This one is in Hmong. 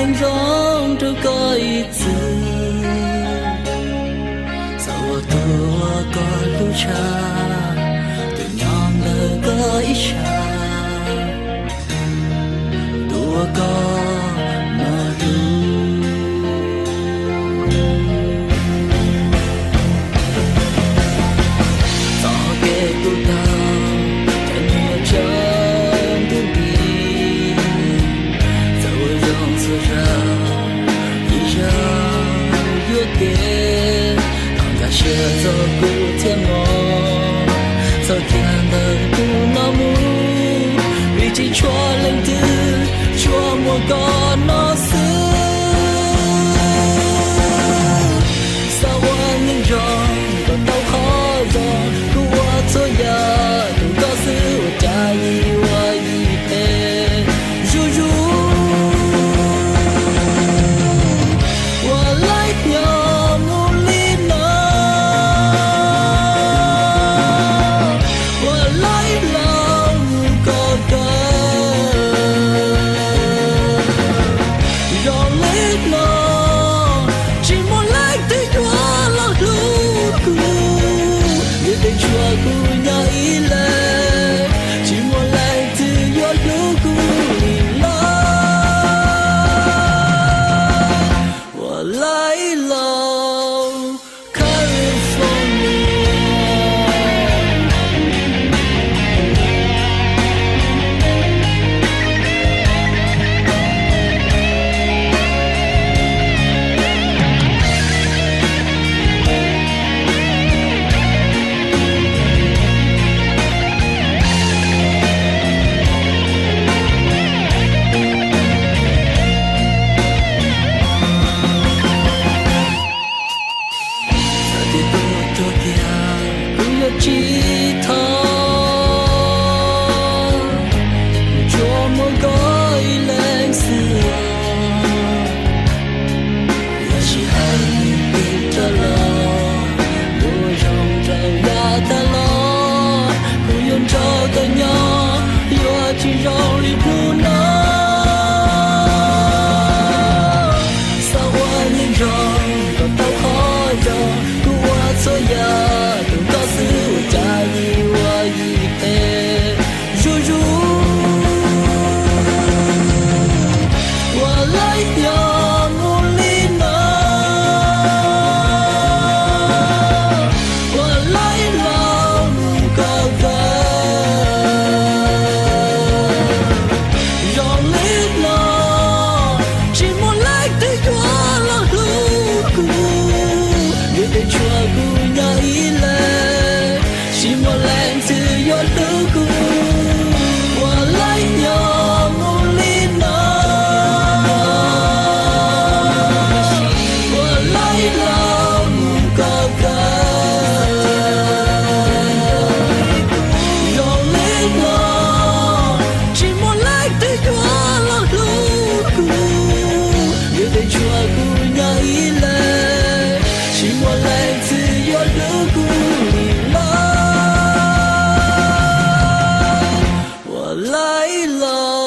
Zoo rau koj ib txwm, txawm ua tus uas koj hlub tshaj, tus nyob ntawm koj ib sab, tus uas koj mloog. Txoj kev kuv tau, cov niam tsev ntuj nti, txawm ua zoo txhua zaus, ib zaug yuam kev, thov nkag siab txog kuv thiab mog, txhob khiav ntawm kuv no mus, vim tsis tshua leej twg, tsuas muaj koj no xwb. Xav ua neeg zoo kom tau qhov zoo, kuv ua txhua yam tus koj xwb, ua cas yim ua yim phem zuj zus. Ua laib nyob mus li no, ua laib los mus kom kawg. Zoo li no, tsis muaj leej twg yuav los hlub kuv, vim peb tshuav kuv nyob ib leeg, tsis muaj leej twg yuav hlub kuv li lawm. Ua laib los California. Txawm tias kuv tuag kiag kuv yuav tsis thov, tsuas muaj koj ib leeg xwb. Yog sij hawm nws pib rov los, lub zoo rau yav tag los, kuv yuav nrog koj nyob, yuav tsis zoo li hnub no. Xav ua neeg zoo kom tau qhov zoo, kuv ua txhua yam tus koj xwb, ua cas yim ua yim phem zuj zus. Ua laib nyob mus li no, ua laib los mus kom kawg. Zoo li no, tsis muaj leej twg yuav los hlub kuv, vim peb tshuav kuv nyob ib leeg, tsis muaj leej twg yuav hlub kuv. Ua laib nyob mus li no, ua laib los mus kom kawg. Zoo li no, tsis muaj leej twg yuav los hlub kuv, vim peb tshuav kuv nyob ib leeg, tsis muaj leej twg yuav hlub kuv li lawm. Ua laib los